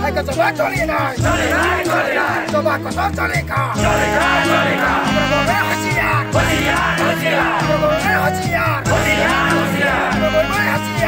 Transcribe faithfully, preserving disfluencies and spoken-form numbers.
Hai ka choba choli nai. Choli nai, choli nai. Choba kotor choli ka. Choli ka, choli ka. Probo nai hosiar. Hosiar, hosiar. Probo nai hosiar. Hosiar, hosiar. Probo nai hosiar.